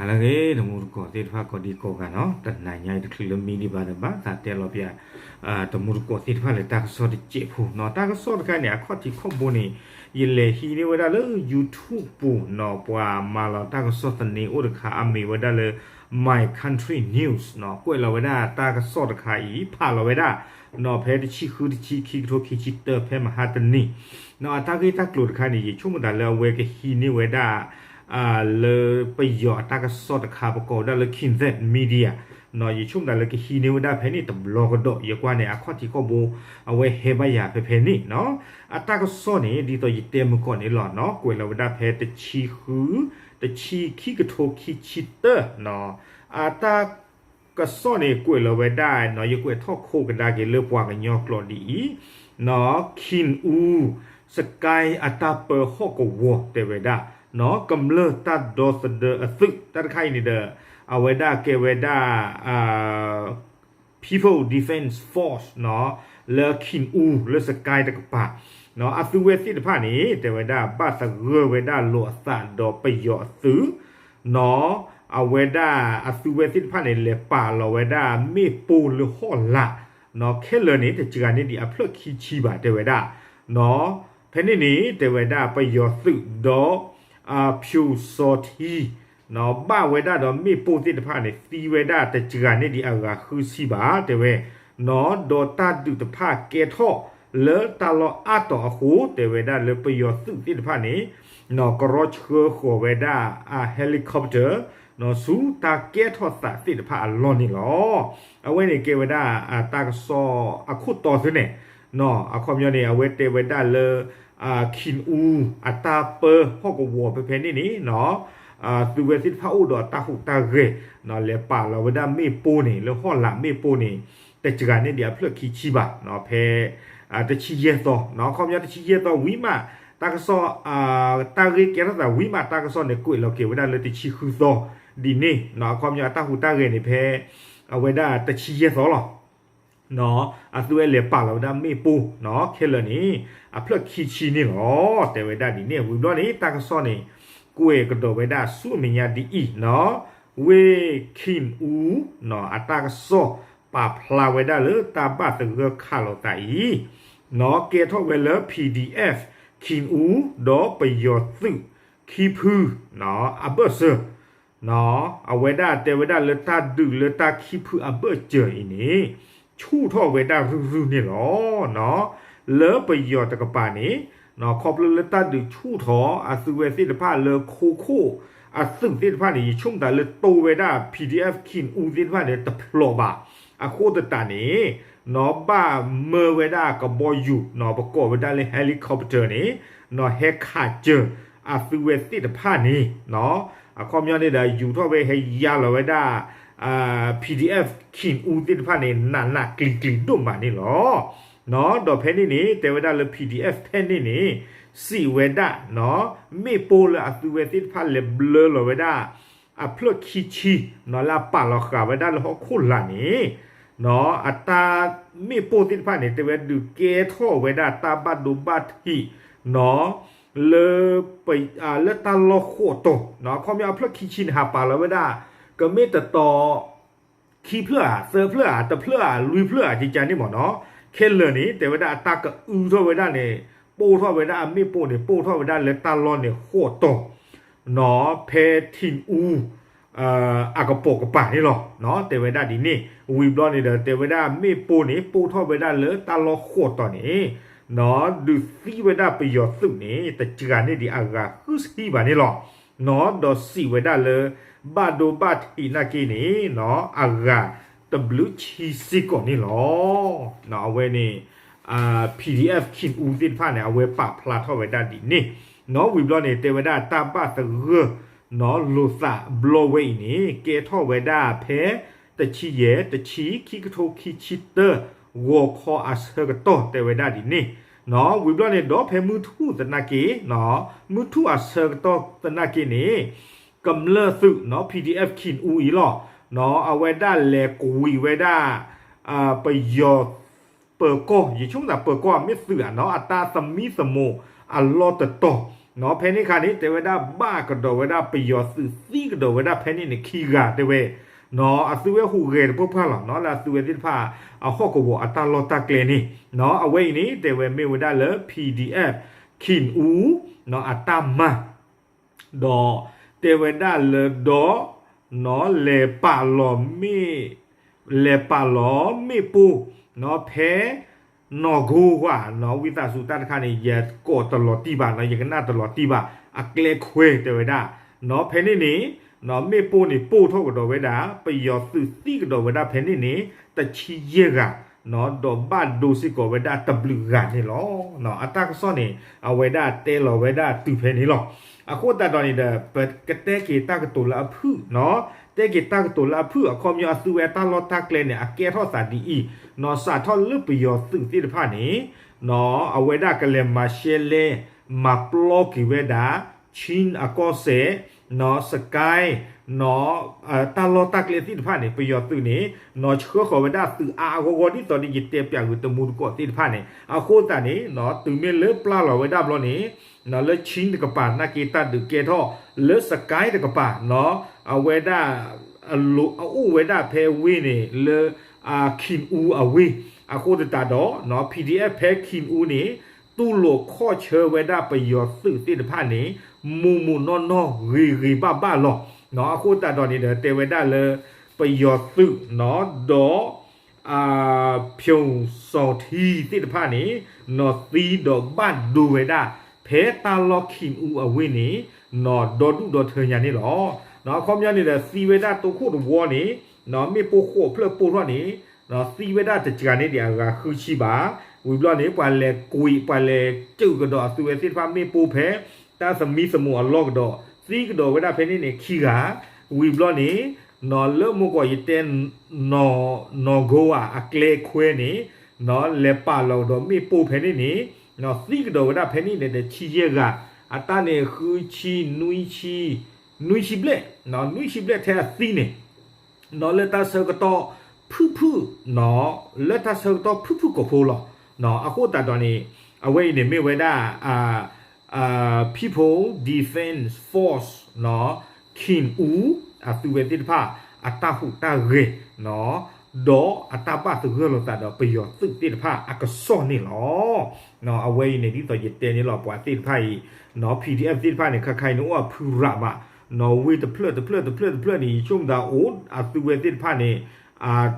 ဟါလၢအဂ့ၤ တမူတကိးသ့ၣ်တဖၣ်ကိးဒံကိးဂၤနီၤ, တနၤညါအံၤတချုးလၢမံဒံးဘၣ်ဒီး ဘၣ်သးတဲလီၤပျး တမူတကိးသ့ၣ်တဖၣ်လၢတၢ်ကစီၣ်တစဲးဖိနီၤ. တၢ်ကစီၣ်တခါန့ၣ် အခီၣ်ထံးခီၣ်ဘိန့ၣ် ယလဲၤဟံးန့ၢ်ဝဲဒၣ်လၢ YouTube ပူၤနီၤ, ပှၤမၤလီၤတၢ်ကစီၣ်သန့အိၣ်တခါ အမ့ၢ်ဝဲဒၣ်လၢ My Country News နီၤ, ကွဲးလီၤဝဲဒၣ်တၢ်ကစီၣ်တခါအံၤ ဖးလီၤဝဲဒၣ်နီၤ, ဖဲတဆံဃု တဆံခံ ခံကထိခံဆံတၢ ဖဲမဟါတနံၤနီၤ. အတၢ်ဂ့ၢ်တၢ်ကျိၤတခါန့ၣ် ယဆိကမိၣ်သးလၢအဝဲကဟံးန့ၢ်ဝဲဒၣ် လၢပယီၤအတၢ်ကစီၣ်တခါ ပကိးဝဲဒၣ်လၢ Kinzet Media နီၤ, ယဆိကမိၣ်သးလၢကဟံးန့ၢ်ဝဲဒၣ်ဖဲန့ၣ်တဘျီကဒီး, ယကွၢ်န့ၣ် အခီၣ်ထံးခီၣ်ဘိ အဝဲဟဲဘၣ်ယၤဖဲဖဲန့ၣ်နီၤ. အတၢ်ကစီၣ်န့ၣ် ဒ်သိးယတဲမုၢ်ကီၢ်န့ၣ်လီၤနီၤ, ကွဲးလီၤဝဲဒၣ်ဖဲတဆံဃု တဆံခံ ခံကထိခံဆံတၢနီၤ. အတၢ်ကစီၣ်န့ၣ် ကွဲးလီၤဝဲဒၣ်နီၤ, ယကွဲးထီၣ်ခိးကဒါက့ၤလၢပှၤကညီကျိာ်ဒ်အံၤနီၤ, Kin U စကဲအတၢ်ပၢဟီၣ်ကဝီၤ တဲဝဲဒၣ်နီၤ, ကမျၢၢ်တၢ်ဒီသဒၢအသုး တၢ်တခါအံၤန့ၣ်ဒီး အဝဲဒၣ်ကဲဝဲဒၣ် People Defense Force နီၤ, လၢ Kin U လၢစကဲတကပၤနီၤ, အသုးဝဲသ့ၣ်တဖၣ်န့ၣ် တဲဝဲဒၣ်ဘၣ်သဂၢၢ်ဝဲဒၣ်လိာ်အသးဒီးပယီၤအသုးနီၤ, အဝဲဒၣ်အသုးဝဲသ့ၣ်တဖၣ်န့ၣ် လဲၤပာ်လီၤဝဲဒၣ်မ့ၣ်ပိၢ်လၢဟီၣ်လာ်နီၤ, ခဲလၢာ်န့ၣ် တစှၤန့ၢ်ဒံးအဖျၢၣ်ခံဆံဘၣ် တဲဝဲဒၣ်နီၤ. ဖဲန့ၣ်န့ၣ် တဲဝဲဒၣ်ပယီၤသုးဒီး ဖၠူၤစီၤထံ နီၤ, ဘၣ်ဝဲဒၣ်ဒီးမ့ၣ်ပိၢ်သ့ၣ်တဖၣ်န့ၣ် သံဝဲဒၣ်တစှၤန့ၢ်ဒံးအဂၤဃုဆံဘၣ် တဲဝဲနီၤ, ဒီးတၢ်ဒုးတဖၣ်ကဲထီၣ်လၢတၢ်လီၢ်အါတီၤအဃိ တဲဝဲဒၣ်လၢပယီၤသုးသ့ၣ်တဖၣ်န့ၣ်နီၤ, ကရီဆှၢဃီၤဝဲဒၣ်အ helicopter နီၤ, ဆူတၢ်ကဲထီၣ်သးသ့ၣ်တဖၣ်အလီၢ်န့ၣ်လီၤ. အဝဲန့ၣ်ကဲဝဲဒၣ်အတၢ်ကစီၣ်အခိၣ်တီသ့ၣ်န့ၣ်နီၤ, အခီပညီန့ၣ် အဝဲတဲဝဲဒၣ်လၢ Kin U အတၢ်ပၢဟီၣ်ကဝီၤဖဲဖဲန့ၣ်န့ၣ်နီၤ, သုးဝဲသ့ၣ်တဖၣ်အိၣ်ဒီးအတၢ်ဟူးတၢ်ဂဲၤနီၤ, လဲၤပာ်လီၤဝဲဒၣ်မ့ၣ်ပိၢ်န့ၣ် လၢဟီၣ်လာ်မ့ၣ်ပိၢ်န့ၣ် တစှၤန့ၢ်ဒံးအဖျၢၣ်ခံဆံဘၣ်နီၤ, ဖဲ တဆံယဲၢ်သီနီၤ, အခီပညီတဆံယဲၢ်သီဝံၤမး တၢ်ကစီၣ် တၢ်ဂ့ၢ်ကဲထီၣ်သးဝံၤမး တၢ်ကစီၣ်န့ၣ် ကွဲးလီၤက့ၤဝဲဒၣ်လၢတဆံဃုသီဒ်န့ၣ်နီၤ, အခီပညီအတၢ်ဟူးတၢ်ဂဲၤန့ၣ် ဖဲအဝဲဒၣ်တဆံယဲၢ်သီလီၤ. အသုဝဲလဲၤပာ်လီၤဝဲဒၣ်မ့ၣ်ပိၢ်နီၤ, ခဲလၢာ်န့ၣ် အဖျၢၣ်ခံဆံန့ၣ်လီၤ, တဲဝဲဒၣ်ဒ်န့ၣ်. ဝံၤဘျီန့ၣ် တၢ်ကစီၣ်န့ၣ် ကွဲးကဒီးဝဲဒၣ်ဆူအမဲာ်ညါဒ်အံၤနီၤ, ဝ့ၢ် Kin U နီၤ, အတၢ်ကစီၣ်ပာ်ဖျါဝဲဒၣ်လၢတၢ်ဘၣ်သဂၢၢ်ခးလိာ်သးအံၤနီၤ, ကဲထီၣ်ဝဲလၢ PDF Kin U ဒီးပယီၤသုးခံဖုနီၤ, အဘၢၣ်စၢၤ နီၤ, အဝဲဒၣ်တဲဝဲဒၣ်လၢတၢ်ဒုးလၢတၢ်ခံဖုအဘၢၣ်စၢၤအံၤန့ၣ် ဆူၣ်ထီၣ်ဝဲဒၣ်ရုၢ်ရုၢ်န့ၣ်လီၤ. နီၤ, လၢပယီၤတကပၤန့ၣ် နီၤ, ခီဖျိလၢတၢ်ဒုးဆူၣ်ထီၣ်အသုးဝဲသ့ၣ်တဖၣ်လၢခိခိၣ်အသုးသ့ၣ်တဖၣ်န့ၣ် ယဆိကမိၣ်သးလၢတိဝဲဒၣ် PDF Kin U သ့ၣ်တဖၣ်န့ၣ် တဖျိးဘၣ်. အဃိသတးန့ၣ် နီၤ, ဘၣ်မၢဝဲဒၣ်ကဘီယူၤ နီၤ, ပကိးဝဲဒၣ်လၢ helicopter န့ၣ် နီၤ, ဟဲခးစၢၤအသုးဝဲသ့ၣ်တဖၣ်န့ၣ် နီၤ, အခီပညီန့ၣ်ဒီး ယူၤထီၣ်ဝဲဟဲယါလီၤဝဲဒၣ် PDF Kin U သ့ၣ်တဖၣ်န့ၣ် နးနးကျံၤကျံၤဒိၣ်မးန့ၣ်လီၤ. နီၤ, ဒီးဖဲန့ၣ်န့ၣ် တဲဝဲဒၣ်လၢ PDF ဖဲန့ၣ်န့ၣ် စံးဝဲဒၣ် နီၤ, မ့ၣ်ပိၢ်လၢအသုးဝဲသ့ၣ်တဖၣ်လဲၤဘျၢလီၤဝဲဒၣ် အဖျၢၣ်ခံဆံ နီၤ, လၢအပာ်လီၤဃာ်ဝဲဒၣ်လၢဟီၣ်ခိၣ်လာ်န့ၣ် နီၤ, အတၢ်မ့ၣ်ပိၢ်သ့ၣ်တဖၣ်န့ၣ် တဲဝဲဒုးကဲထီၣ်ဝဲဒၣ်တၢ်ဘၣ်ဒိဘၣ်ထံး နီၤ, လၢ လၢတၢ်လီၢ်ဃိးတီၤ နီၤ, အခီပညီအဖျၢၣ်ခံဆံန့ၣ် ဟးပာ်လီၤဝဲဒၣ် ကမ့ၢ်တတီၤ ခံဖျၢၣ်ဧါ သၢဖျၢၣ်ဧါ တဖျၢၣ်ဧါ လွံၢ်ဖျၢၣ်ဧါ ကကန့ၣ်မ့ၢ်နီၤ, ခဲလၢာ်န့ၣ် တဲဝဲဒၣ်အတၢ်ကအုထီၣ်ဝဲဒၣ်န့ၣ် ပိၢ်ထီၣ်ဝဲဒၣ်အမ့ၣ်ပိၢ်န့ၣ် ပိၢ်ထီၣ်ဝဲဒၣ်လၢတၢ်လီၢ်န့ၣ်ဃိးတီၤ နီၤ, ဖဲထံၣ်အူ အကပိာ်ကပၤန့ၣ်လီၤ. နီၤ, တဲဝဲဒၣ်ဒ်န့ၣ် ဝံၤဘျီန့ၣ်ဒီး တဲဝဲဒၣ်မ့ၣ်ပိၢ်န့ၣ် ပိၢ်ထီၣ်ဝဲဒၣ်လၢတၢ်လီၢ်ဃိးတီၤန့ၣ် နီၤ, ဒုးသံဝဲဒၣ်ပယီၤသုးန့ၣ် တစှၤန့ၢ်ဒံးအဂၤဃုဆံဘၣ်န့ၣ်လီၤ. နီၤ, ဒီးစံးဝဲဒၣ်လၢ ဘၣ်ဒိဘၣ်ထံးနာ်က့န့ၣ် နီၤ, အဂၤတဘျုးဆံစ့ၢ်ကီးန့ၣ်လီၤ. နီၤ, အဝဲန့ၣ် PDF Kin U သ့ၣ်တဖၣ်န့ၣ် အဝဲပာ်ဖျါထီၣ်ဝဲဒၣ်ဒ်န့ၣ်. နီၤ, ဝံၤဘျီန့ၣ် တဲဝဲဒၣ်တၢ်ဘၣ်သဂၢၢ် နီၤ, လိာ်သးဘျီဝဲအံၤန့ၣ် ကဲထီၣ်ဝဲဒၣ်ဖဲ တဆံယဲၢ် တဆံ ခံကထိခံဆံတၢ ဂီၤခီအဆၢကတီၢ် တဲဝဲဒၣ်ဒ်န့ၣ်. နီၤ, ဝံၤဘျီန့ၣ်ဒီး ဖဲမုၢ်ထူၣ်သနာ်က့ နီၤ, မုၢ်ထူၣ်အဆၢကတီၢ်သနာ်က့န့ၣ် ကမျၢၢ်သုး နီၤ, PDF Kin U အံၤလီၤ. နီၤ, အဝဲဒၣ်လဲၤကွံာ်ဝဲဒၣ် ပယီၤ ပၢၤကီၢ်, ယဆိကမိၣ်သးပၢၤကီၢ်မ့ၢ်သုးဧါနီၤ, အတၢ်သမံသမိးအလီၢ်တတီၤ ဖဲန့ၣ်အခါန့ၣ် တဲဝဲဒၣ်ဘၣ်ကဒီးဝဲဒၣ်ပယီၤသုးသံကဒီးဝဲဒၣ်ဖဲန့ၣ်န့ၣ်ခံဂၤတဲဝဲ, အသုဝဲဟူးဂဲၤတပှၢ်ပှၢ်လီၤ လၢအသုဝဲသ့ၣ်တဖၣ် အဟီၣ်ကဝီၤအတၢ်လီၢ်တၢ်ကျဲန့ၣ်, အဝဲအံၤန့ၣ် တဲဝဲမ့ၢ်ဝဲဒၣ်လၢ P D F Khin U အတၢ်မၤ ဒီးတဲဝဲဒၣ်လၢဒီး လဲၤပာ်လီၤမ့ၣ် လဲၤပာ်လီၤမ့ၣ်ပိၢ် ဖဲ နီၢ်ကိဝါ ဝံသးစူၤတၢ်တခါန့ၣ် ယကိးတလီၤတံၢ်ဘၣ် ယကနၣ်တလီၤတံၢ်ဘၣ် အကျဲခွဲတဲဝဲဒၣ်, ဖဲန့ၣ်န့ၣ် မ့ၣ်ပိၢ်န့ၣ်ပိၢ်ထီၣ်ကဒီးဝဲဒၣ် ပယီၤသုးသံကဒီးဝဲဒၣ်ဖဲန့ၣ်န့ၣ် တဆံယဲၢ်ဂၤ ဒီးဘၣ်ဒိစ့ၢ်ကီးဝဲဒၣ်တဘျုးဂၤန့ၣ်လီၤ. အတၢ်ကစီၣ်န့ၣ် အဝဲဒၣ်တဲလီၤဝဲဒၣ်တုၤဖဲန့ၣ်လီၤ. အဃိသတးဒီးန့ၣ်ဒီး ပကတဲက့ၤတၢ်ကတိၤလၢအဖုၣ်, တဲက့ၤတၢ်ကတိၤလၢအဖုၣ် အခီပညီအသုဝဲတၢ်လီၢ်တၢ်ကျဲန့ၣ် အကဲထီၣ်သးဒ်အံၤ, စးထီၣ်လၢပယီၤသုးသ့ၣ်တဖၣ်န့ၣ် အဝဲဒၣ်ကလဲၤမၤရှဲလဲ မၤပျီက့ၤဝဲဒၣ် Chin အကီၢ်စဲၣ် စကဲ တၢ်လီၢ်တၢ်ကျဲသ့ၣ်တဖၣ်န့ၣ် ပယီၤသုးန့ၣ် ဆှၢဃီၤဝဲဒၣ်သုးအါအါဂီၢ်ဂီၢ် ဒ်သိးဒီးယတဲပၠးဂ့ၤတမူတကိးသ့ၣ်တဖၣ်န့ၣ် အဃိသတးန့ၣ် တုၤမ့ၢ်လၢပျၢ်လီၤဝဲဒၣ်ဘျီန့ၣ် လၢ Chin တကပၤ နာ်က့တၢ်ဒုးကဲထီၣ် လၢ စကဲ တကပၤ အဝဲဒၣ် အအိၣ်ဝဲဒၣ်ဖဲဝ့ၢ်န့ၣ် လၢ Khin U အဝ့ၢ်, အဃိသတးဒီး P D F ဖဲ Khin U န့ၣ် တူၢ်လိာ်ခီၣ်ဆၢဝဲဒၣ်ပယီၤသုးသ့ၣ်တဖၣ်န့ၣ် မုာ်မုာ်နီၢ်နီၢ်ဂ့ၤဂ့ၤဘၣ်ဘၣ်လီၤ. အဃိသတးဒီးန့ၣ်ဒီး တဲဝဲဒၣ်လၢ ပယီၤသုး ဒီး ဖၠိၣ်စီၤထံသ့ၣ်တဖၣ်န့ၣ် နီၢ်သံဒီးဘၣ်ဒိဝဲဒၣ် ဖဲတၢ်လီၢ် Khin U အဝ့ၢ်န့ၣ် နီၢ်ဒီဒူၣ်ဒီထၢညါန့ၣ်လီၤ. အခီပညီန့ၣ်ဒီး သံဝဲဒၣ်တိခိၣ်တဝီန့ၣ် မ့ၣ်ပိၢ်ဃိးဖျၢၣ်ပိၢ်ထီၣ်န့ၣ် သံဝဲဒၣ်တစှၤန့ၣ်ဒံးအဂၤဃုဆံဘၣ်. ဝံၤဘျီန့ၣ် ပှၤလဲၤကွံာ် ပှၤလဲၤစၢၢ်ကဒီးအသုဝဲသ့ၣ်တဖၣ် မ့ၣ်ပိၢ်ဖဲ တၢ်သမံသမိးအလီၢ်ကဒီး သံကဒီးဝဲဒၣ်ဖဲန့ၣ်န့ၣ်ခံဂၤ, ဝံၤဘျီန့ၣ် လၢမိၢ်ကီးယတဲ နီၢ်ကိဝါ အကျဲခွဲန့ၣ် လဲၤပာ်လီၤကဒီးမ့ၣ်ပိၢ်ဖဲန့ၣ်န့ၣ် သံကဒီးဝဲဒၣ်ဖဲန့ၣ်န့ၣ်ဒီး ဆံယဲၢ်ဂၤ, အတၢ်န့ၣ်ဃုဆံ နွံဆံ နွံဆံဘျဲၣ်, နွံဆံဘျဲၣ်ထဲအသံန့ၣ် လၢတၢ်ဆၢကတီၢ်ဖုၣ်ဖုၣ်, လၢတၢ်ဆၢကတီၢ်ဖုၣ်ဖုၣ်ကိာ်ဖိလီၤ. အဃိသတးဒီးန့ၣ် အဝဲအံၤန့ၣ်မ့ၢ်ဝဲဒၣ် People Defense Force Khin U အသုဝဲသ့ၣ်တဖၣ် အတၢ်ဟူးတၢ်ဂဲၤ ဒီးအတၢ်ဘၣ်သဂၢၢ်လိာ်သးဒီးပယီၤသုးသ့ၣ်တဖၣ်အကစီၣ်န့ၣ်လီၤ. အဝဲအံၤန့ၣ် ဒ်သိးယတဲန့ၣ်လီၤ ပှၤသ့ၣ်တဖၣ်အံၤ P D F သ့ၣ်တဖၣ်န့ၣ် ခဲခါအံၤန့ၣ် အိၣ်အဖုရးမး, ဝ့ၢ်တဖျၢၣ်တဖျၢၣ်တဖျၢၣ်တဖျၢၣ်န့ၣ် ယဆိကမိၣ်သးအိၣ် အသုဝဲသ့ၣ်တဖၣ်န့ၣ် အိၣ်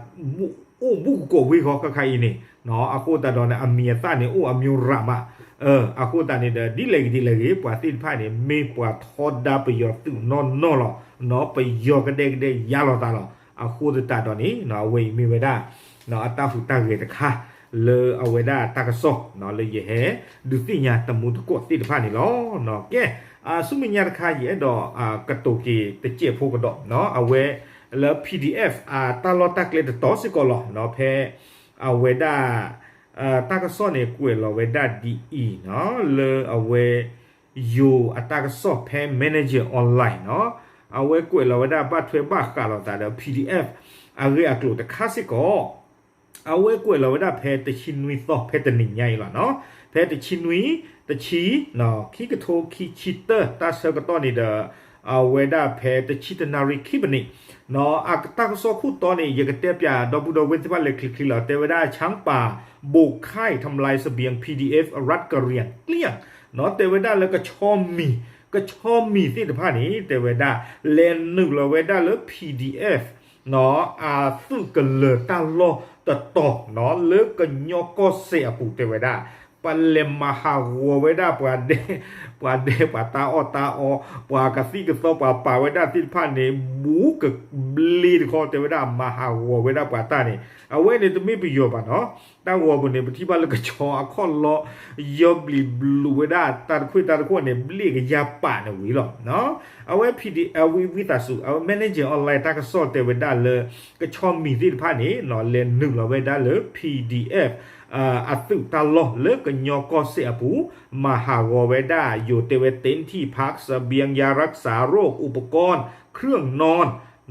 ဘူးကကိးဝ့ၢ်ဃီခဲခါအံၤန့ၣ် အဃိသတးဒီးန့ၣ် အမံၤအသၣ်န့ၣ် အိၣ်အမျိုးရးမး, အဃိသတးန့ၣ်ဒီး ဒ်လဲၣ်ဂ့ၤဒ်လဲၣ်ဂ့ၤ ပှၤသ့ၣ်တဖၣ်န့ၣ် မ့ၢ်ပှၤထီဒါပယီၤသုးနီၢ်နီၢ်လီၤ. ပယီၤကဒဲကဒဲယါလီၤသးလီၤ. အဃိသတးဒီးန့ၣ် အဝဲအံၤမ့ၢ်ဝဲဒၣ် အတၢ်ဟူးတၢ်ဂဲၤတခါ လၢအဝဲဒၣ်တၢ်ကစီၣ် လၢယဟဲဒုးသ့ၣ်ညါတမူတကိးသ့ၣ်တဖၣ်န့ၣ်လီၤ. ကဲ ဆူမဲာ်ညါတခါ ယအဲၣ်ဒိးကတိၤက့ၤတစဲးဖိကဒီး အဝဲလၢ P D F အတၢ်လီၢ်တၢ်ကျဲတတီၤစ့ၢ်ကီးလီၤ. ဖဲအဝဲဒၣ် တၢ်ကစီၣ်န့ၣ် ကွဲးလီၤဝဲဒၣ်ဒ်အံၤ လၢအဝဲ ယိၤအတၢ်ကစီၣ်ဖဲ Manager Online နီၤ, အဝဲကွဲးလီၤဝဲဒၣ်ဘၣ်ထွဲဘၣ်ဃးလိာ်သးဒီး P D F အဂ့ၢ်အကျိၤတခါစ့ၢ်ကီး, အဝဲကွဲးလီၤဝဲဒၣ်ဖဲတဆံနွံသီ ဖဲတနံၤညါအံၤလီၤနီၤ, ဖဲတဆံနွံ, တဆံ, ခံကထိခံဆံတၢ တၢ်ဆၢကတီၢ်န့ၣ်ဒီး အဝဲဒၣ်ဖဲတဆံတနၣ်ရံၣ်ခံပနံး နီၤ, အတၢ်ကစီၣ်ခိၣ်တီန့ၣ် ယကတဲပၠးဒီပုၢ်ဒီဝဲၢ်သ့ၣ်တဖၣ်လၢချ့ချ့လီၤ. တဲဝဲဒၣ် ช้างป่าบุกค่ายทำลายเสบียง พีดีเอฟ รัฐกะเหรี่ยงเกลี้ยง နီၤ, တဲဝဲဒၣ်လၢကဆီမံၤ, ကဆီမံၤသ့ၣ်တဖၣ်န့ၣ် တဲဝဲဒၣ် လဲၤနုာ်လီၤဝဲဒၣ်လၢ P D F နီၤ, အသုးကလၢၤတၢ်လီၢ်တတီၤနီၤ, လၢကညီကီၢ်စဲၣ်အပူၤ တဲဝဲဒၣ် ပှၤလဲၤမၤဟးဂီၤဝဲဒၣ်ပှၤဒဲ, ပှၤဒဲပှၤတၢ်အီၣ်တၢ်အီ, ပှၤကသံၣ်ကသီ ပှၤပာ်ဝဲဒၣ်သ့ၣ်တဖၣ်န့ၣ် ဘူးကဘျ့တခီ တဲဝဲဒၣ် မၤဟးဂီၤဝဲဒၣ်ပှၤတၢ်န့ၣ်, အဝဲန့ၣ်တမ့ၢ်ပယီၤဘၣ်နီၤ, တၢ်ဂီၤပူၤန့ၣ် ပထံၣ်ဘၣ်လၢကဆီအခီၣ်လီၢ် ယီဘျံးဘျုးဝဲဒၣ်တၢ်တခွ့ၣ်တၢ်တခွ့ၣ်န့ၣ် ဘျ့ကယၤပာ်န့ၣ်ဝံၤလီၤ. အဝဲ P D F ဝံသးစူၤ အဝဲ Manager Online တၢ်ကစီၣ်တဲဝဲဒၣ်လၢ ကဆီမံၤသ့ၣ်တဖၣ်န့ၣ် လဲၤနုာ်လီၤဝဲဒၣ်လၢ P D F အသုးတၢ်လီၢ်လၢကညီကီၢ်စဲၣ်အပူၤ, မၤဟးဂီၤဝဲဒၣ် ယိၤတဲဝဲ เต็นท์ที่พัก เสบียงยารักษาโรค อุปกรณ์เครื่องนอน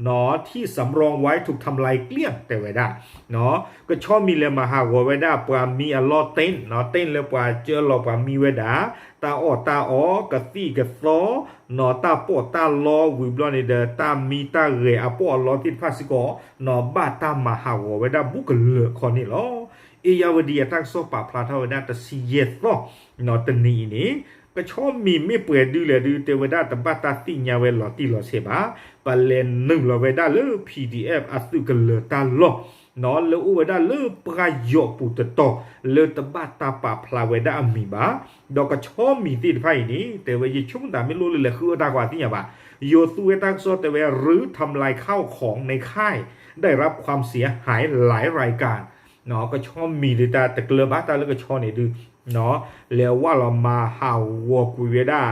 နီၣ် ထံၣ် สำรองไว้ ถูกทำลายเกลี้ยง တဲဝဲဒၣ် နီၣ် ကဆီမံၤလဲၤမၤဟးဂီၤဝဲဒၣ်ပှၤမံအလီၢ် เต็นท์ နီၣ် เต็นท์ လၢပှၤကၢလီၤပှၤမံဝဲဒၣ် တၢ်အီၣ်တၢ်အီ ကသံၣ်ကသီ နီၣ် တၢ်ပီးတၢ်လီ ဝံၤဘျီန့ၣ်ဒီး တၢ်မံတၢ်ဂဲၤအပီးအလီသ့ၣ်တဖၣ်စ့ၢ်ကီး နီၣ် ဘၣ်တၢ်မၤဟးဂီၤဝဲဒၣ်ဘူးကလၢာ်ခီန့ၣ်လီၤ. အ့ၣ်ယၣ်ဝတံၤအတၢ်ကစီၣ်ပာ်ဖျါထီၣ်ဝဲဒၣ်တဆံယဲၢ်သီ နီၣ် တနံၤအံၤန့ၣ် ကဆီမံၤမ့ၢ်ပှဲၤဒုလဲၣ်ဒု တဲဝဲဒၣ်တဘၣ်တၢ်သ့ၣ်ညါဝဲလီၤတံၢ်လီၤဆဲးဘၣ်. ပလဲၤနုာ်လီၤဝဲဒၣ်လၢ PDF အသုးကလၢၤတၢ်လီၢ် နီၣ် လၢအိၣ်ဝဲဒၣ်လၢပှၢ်ယီၤပူၤတတီၤ လၢတဘၣ်တၢ်ပာ်ဖျါဝဲဒၣ်အမံၤဘၣ်. ဒီးကဆီမံၤသ့ၣ်တဖၣ်အံၤန့ၣ် တဲဝဲယဆိကမိၣ်တၢ်မ့ၢ်လိၣ်လᢢ်လဲၤဃုအၢတၢ်ကွၢ်သ့ၣ်ညါဘၣ်. ယိၤသူဝဲတၢ်ကစီၣ်တဲဝဲ รื้อทำลายข้าวของในค่าย ได้รับความเสียหายหลายรายการ နီၣ် ကဆီမံၤဒုတၢ်တကျၢၤဘၣ် တၢ်လၢကဆီန့ၣ်ဒု နီၣ် လဲၤဝၢ်လီၤမၤဟးဂီၤကွံာ်ဝဲဒၣ်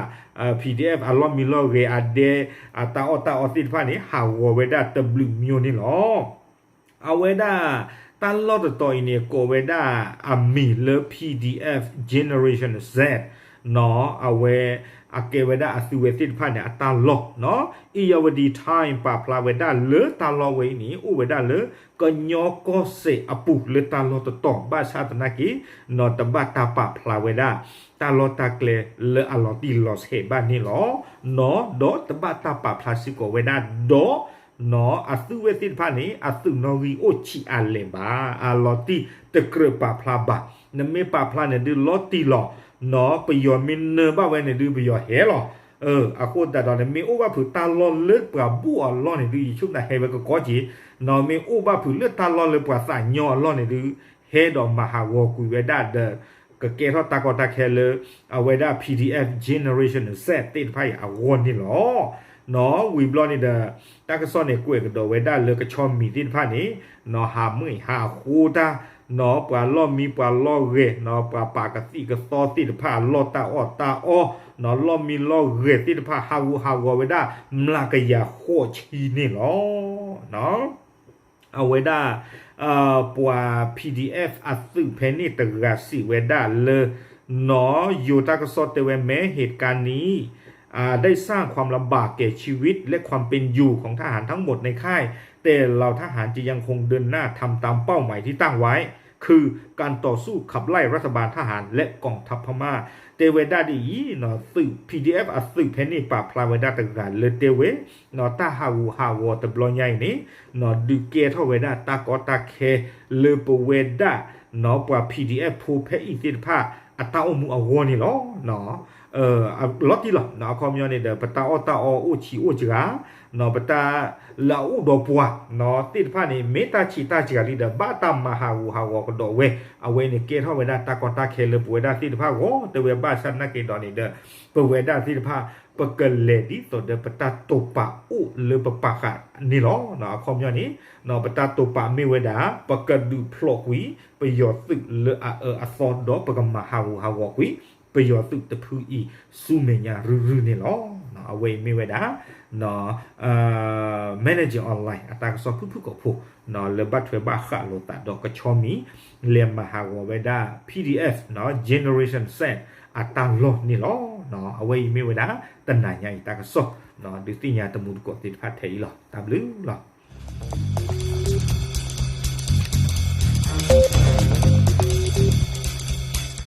PDF အလီၢ်မံလီၢ်ဂဲၤအဒဲ အတၢ်အီၣ်တၢ်အီသ့ၣ်တဖၣ်န့ၣ် ဟးဂီၤဝဲဒၣ်တဘျုးမျိၤန့ၣ်လီၤ. အဝဲဒၣ် တၢ်လီၢ်တတီၤအံၤန့ၣ် ကိးဝဲဒၣ်အမံၤလၢ PDF Generation Z နီၣ် အဝဲ အကဲဝဲဒၣ်အသုဝဲသ့ၣ်တဖၣ်န့ၣ် အတၢ်လီၢ် နီၣ် Irrawaddy Times ပာ်ဖျါဝဲဒၣ်လၢတၢ်လီၢ်ဝဲအံၤန့ၣ် အိၣ်ဝဲဒၣ်လၢကညီကီၢ်စဲၣ်အပူၤလၢတၢ်လီၢ်တတီၤ ဘၣ်ဆၣ်သနာ်က့ နီၣ် တဘၣ်တၢ်ပာ်ဖျါဝဲဒၣ် တၢ်လီၢ်တၢ်ကျဲလၢအလီၤတံၢ်လီၤဆဲးဘၣ်န့ၣ်လီၤ. နီၣ် ဒီးတဘၣ်တၢ်ပာ်ဖျါစ့ၢ်ကီးဝဲဒၣ်ဒီး နီၣ် အသုဝဲသ့ၣ်တဖၣ်န့ၣ် အသုးနီၣ်ဂံၢ်အိၣ်ဆံးအါလဲၣ်ဘၣ် အလီၤတံၢ်တကြၢးပာ်ဖျါဘၣ်. နမ့ၢ်ပာ်ဖျါန့ၣ်ဒုးလီၤတံၢ်လီၤ နီၣ် ပယီၤမ့ၢ်နၢၤဘၣ်ဝဲန့ၣ်ဒုး ပယီၤဟဲလီၤ. အဃိသတးဒီး နမ့ၢ်အိၣ်ဘၣ်ဖုးတၢ်လီၢ်လၢပှၤဘူၣ်အလီၢ်န့ၣ်ဒုး ယဆိကမိၣ်ဟဲဝဲကကီက့ၤ နီၣ် မ့ၢ်အိၣ်ဘၣ်ဖုးလၢတၢ်လီၢ်လၢပှၤသးညီအလီၢ်န့ၣ်ဒုး ဟဲဒီးမၤဟးဂီၤကွံာ်ဝဲဒၣ်ဒီး ကကဲထီၣ်တၢ်ကီတၢ်ခဲလၢ အဝဲဒၣ် PDF Generation Z သ့ၣ်တဖၣ်အံၤအဂီၢ်န့ၣ်လီၤ. နီၣ် ဝံၤဘျီန့ၣ်ဒီး တၢ်ကစီၣ်န့ၣ်ကွဲးကဒီးဝဲဒၣ်လၢကဆီမံၤသ့ၣ်တဖၣ်န့ၣ် နီၣ် ဟးမုၢ်ဟးဃိတၢ် နီၣ် ပှၤလီၢ်မံပှၤလီၢ်ဂဲၤ နီၣ် ပှၤပာ်ကသံၣ်ကသီသ့ၣ်တဖၣ်အလီၢ်တၢ်အီၣ်တၢ်အီ နီၣ် လီၢ်မံလီၢ်ဂဲၤသ့ၣ်တဖၣ် ဟးဂူာ်ဟးဂီၤဝဲဒၣ် မျးကယၤဃိးဆံန့ၣ်လီၤ. အဝဲဒၣ် ပှၤ PDF အသုးဖဲန့ၣ်တဂၤစံးဝဲဒၣ်လၢ နီၣ် ယိၤတၢ်ကစီၣ်တဲဝဲ แม้เหตุการณ์นี้ ได้สร้างความลำบากแก่ชีวิตและความเป็นอยู่ของทหารทั้งหมดในค่าย แต่เหล่าทหารจะยังคงเดินหน้าทำตามเป้าหมายที่ตั้งไว้ คือการต่อสู้ขับไล่รัฐบาลทหารและกองทัพพม่า တဲဝဲဒၣ်ဒ်အံၤ နီၣ် သုး PDF အသုးဖဲန့ၣ်ပာ်ဖျါဝဲဒၣ်တဂၤလၢတဲဝဲ နီၣ် တၢ်ဟးဂူာ်ဟးဂီၤတဘျီညါအံၤန့ၣ် နီၣ် ဒုးကဲထီၣ်ဝဲဒၣ်တၢ်ကီတၢ်ခဲလၢပဝဲဒၣ် နီၣ် ပှၤ PDF ဖိဖဲအံၤသ့ၣ်တဖၣ် အတၢ်အိၣ်မူအဂီၢ်န့ၣ်လီၤ. လီၤတံၢ်လီၤ အခီပညီန့ၣ်ဒီး ပတၢ်အီၣ်တၢ်အီအိၣ်ဆံးအိၣ်စှၤ နီၣ် ပတၢ်လၢအအိၣ်ဒီးပှၤ နီၣ် သ့ၣ်တဖၣ်န့ၣ် မ့ၢ်တၢ်ဆံးတၢ်စှၤလံဒီး ဘၣ်တၢ်မၤဟးဂူာ်ဟးဂီၤကဒီးဝဲ အဝဲန့ၣ်ကဲထီၣ်ဝဲဒၣ်တၢ်ကီတၢ်ခဲလၢပဝဲဒၣ်သ့ၣ်တဖၣ်အဂီၢ် တဲဝဲဘၣ်ဆၣ်သနာ်က့ဒီးန့ၣ်ဒီး ပဝဲဒၣ်သ့ၣ်တဖၣ် ပကလဲၤဒ်သိးဒီးပတၢ်တိာ်ပာ်အိၣ်လၢပပာ်ဃာ်န့ၣ်လီၤ. အခီပညီန့ၣ် ပတၢ်တိာ်ပာ်မ့ၢ်ဝဲဒၣ် ပကဒုးဖျိးကွံာ် ပယီၤသုးလၢအအၢအသီဒီးပကမၤဟးဂူာ်ဟးဂီၤကွံာ် ပယီၤသုးတဖုအံၤဆူမဲာ်ညါရုၢ်ရုၢ်န့ၣ်လီၤ. အဝဲအံၤမ့ၢ်ဝဲဒၣ် Manager Online အတၢ်ကစီၣ်ဖုၣ်ဖုၣ်ကိာ်ဖိ လၢဘၣ်ထွဲဘၣ်ဃးလိာ်သးဒီးကဆီမံၤ လဲၤမၤဟးဂီၤဝဲဒၣ် PDF Generation Z အတၢ်လီၢ်န့ၣ်လီၤ. အဝဲအံၤမ့ၢ်ဝဲဒၣ် တနၤညါအံၤတၢ်ကစီၣ် ဒုးသ့ၣ်ညါတမူတကိးသ့ၣ်တဖၣ်ထဲအံၤလီၤ. တၢ်ဘျုးလီၤ.